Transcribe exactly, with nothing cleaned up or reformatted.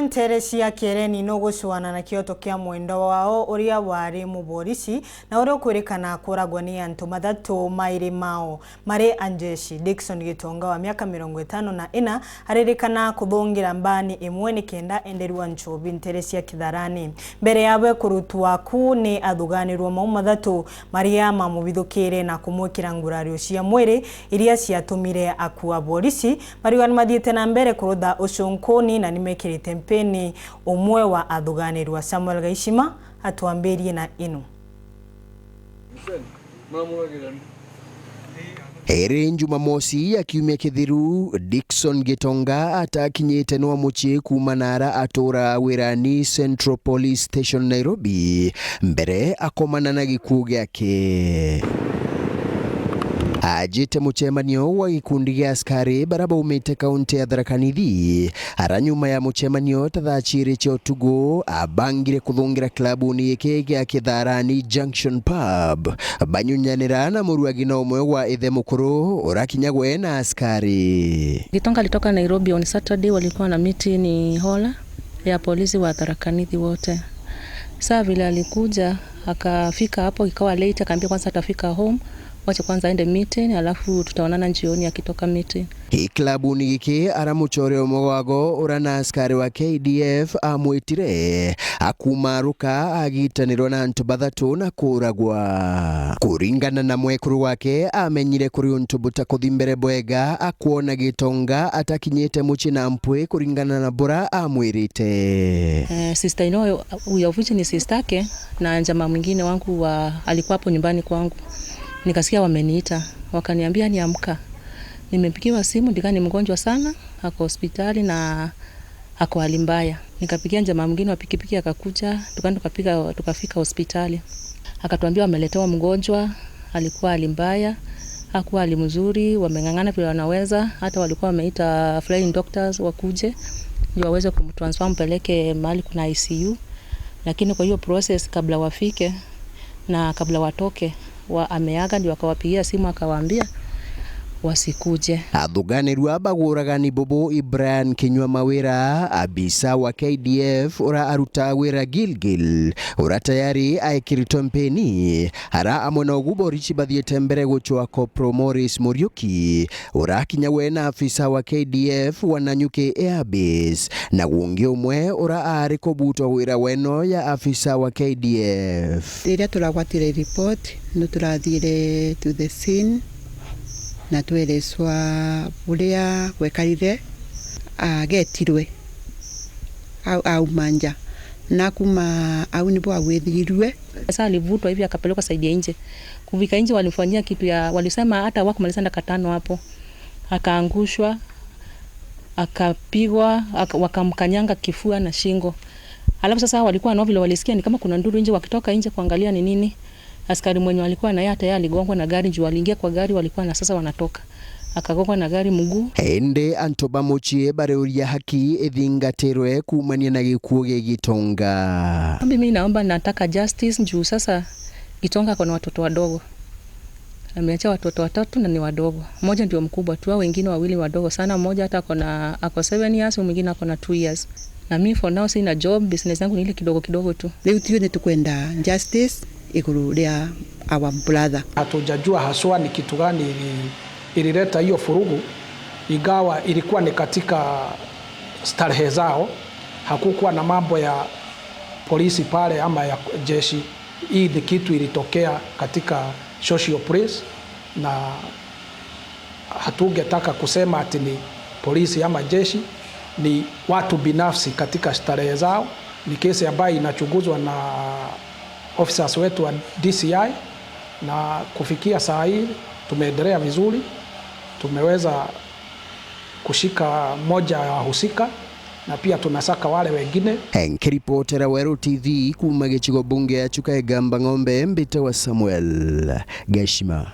Nteere cia Kiereni nugucuana na kioto kia mwendwa wao uria wari muborisi na uria ukwirikana kuragwa ni antu bathatu mairi mao mari anjeshi. Dickson Gitonga wa miaka mirongo itano na ina aririkana kuthungira mbani imwe nikenda enderua nchobi nteere cia Kitharani. Mbere yawe kurutwa ku ni athuganirua mau mathatu maria mamubithukire na kumwikira ngurario cia mwiri iria ciatumire akua. Borisi mariuga ni mathiite na mbere kurutha ucunkuni na ni mekirite mpeni umwe wa athuganirua. Samuel Gaishima atwambirie na inu. Iri Jumamosi ya kiumia kithiru, Dickson Gitonga atakinyite nwa mucii kuuma naara atuura wirani Central Police Station, Nairobi, mbere akomana na gikuu giake. Ajite mucemanio wa gikundi gia askari bara baumite kaunti ya Tharaka Nithi, ara nyuma ya mucemanio ta thaa ciiri cia utugu, abangire kuthungira klabuni giki gia Kitharani Junction Pub, banyunyanira na muruagi na umwe wa ithe mukuru urakinya gwe na askari. Gitonga alitoka Nairobi on Saturday, walikuwa na meeting Hola ya polisi wa Tharaka Nithi wote. Saa vile alikuja, akafika hapo, ikawa late, akaambia kwanza atafika home, wacha kwanza aende meeting, alafu tutaonana jioni akitoka meeting. Ii klabuni giki ara mucore umwe wago ura na askari wa K D F amwitire, akumaruka agitanirwa na antu bathatu na kuragwa. Kuringana na mwekuru wake, amenyire kuri untu butakuthi mbere bwega akwona Gitonga atakinyite mucii na mpwi kuringana na bura amwirite. Eh, sister in law, huyo of which ni sister yake, na jamaa mwingine wangu wa, alikuwa hapo nyumbani kwangu. Nikasikia wameniita, wakaniambia niamka. Nimepigiwa simu, Digga ni mgonjwa sana, ako hospitali na ako hali mbaya. Nikapigia jamaa mwingine wa pikipiki akakuja, tukaenda tukapiga, tukafika hospitali. Akatuambia wameletewa mgonjwa, alikuwa hali mbaya, hakuwa hali mzuri, wameng'ang'ana vile wanaweza, hata walikuwa wameita flying doctors wakuje, ndio waweze kumtransfer mpeleke mahali kuna I C U. Lakini kwa hiyo process, kabla wafike na kabla watoke, wa ameaga, ndio akawapigia simu akawaambia wasikuje. Athuganirua baguragani bubu i Brian Kinyua Mawira, abisa wa K D F ura aruta wira Gilgil, ura tayari aikiritwe mpeni, ara amwe na ugu borichi bathiite mbere gucwa Corporal Morris Muriuki, urakinya we na afisa wa K D F wa Nanyuki Air Base, na gungi umwe ura aari kubutwa wira weno ya afisa wa K D F. Riria turagwatire report, ni turathiire to the scene na twereswa buria gwekarire, agetirwe au, auma nja, na kuma au nibo agwithirue. Sasa alivutwa hivi akapelekwa side ya nje. Kufika nje walimfanyia kitu ya, walisema hata hawakumaliza dakika tano hapo. Akaangushwa, akapigwa, aka-, wakamkanyanga kifua na shingo. Alafu sasa walikuwa nao vile walisikia ni kama kuna nduru nje, wakitoka nje kuangalia ni nini. Askari mwenye walikuwa na yeye hata yeye aligongwa na gari juu aliingia kwa gari walikuwa na sasa wanatoka. Akagongwa na gari mguu. Indi antu ba mucii bariuria haki ithingatirwe kuumania na gikuu gia Gitonga. Mimi naomba, nataka justice juu sasa Gitonga ako na watoto wadogo. Ameacha watoto watatu na ni wadogo. Mmoja ndio mkubwa tu, hao wengine wawili wadogo sana. Mmoja hata ako na, ako seven years, huyu mwingine ako na two years. Na mimi for now sina job, business yangu ni ile kidogo kidogo tu. Riu tui ni tukwenda justice iguru ria our brother. Hatujajua haswa ni kitu gani ili-, ilileta hiyo furugu, ingawa ilikuwa ni katika starehe zao. Hakukuwa na mambo ya polisi pale ama ya jeshi. Hii ni kitu ilitokea katika social place, na hatungetaka kusema ati ni polisi ama jeshi, ni watu binafsi katika starehe zao. Ni kesi ambayo inachunguzwa na officers wetu wa D C I, na kufikia saa hii tumeendelea vizuri, tumeweza kushika mmoja ya wahusika, na pia tunasaka wale wengine. Nkiripotera Weru T V kuuma gicigo bunge ya Chuka Igamba Ng'ombe, mbitawa Samuel Gashima.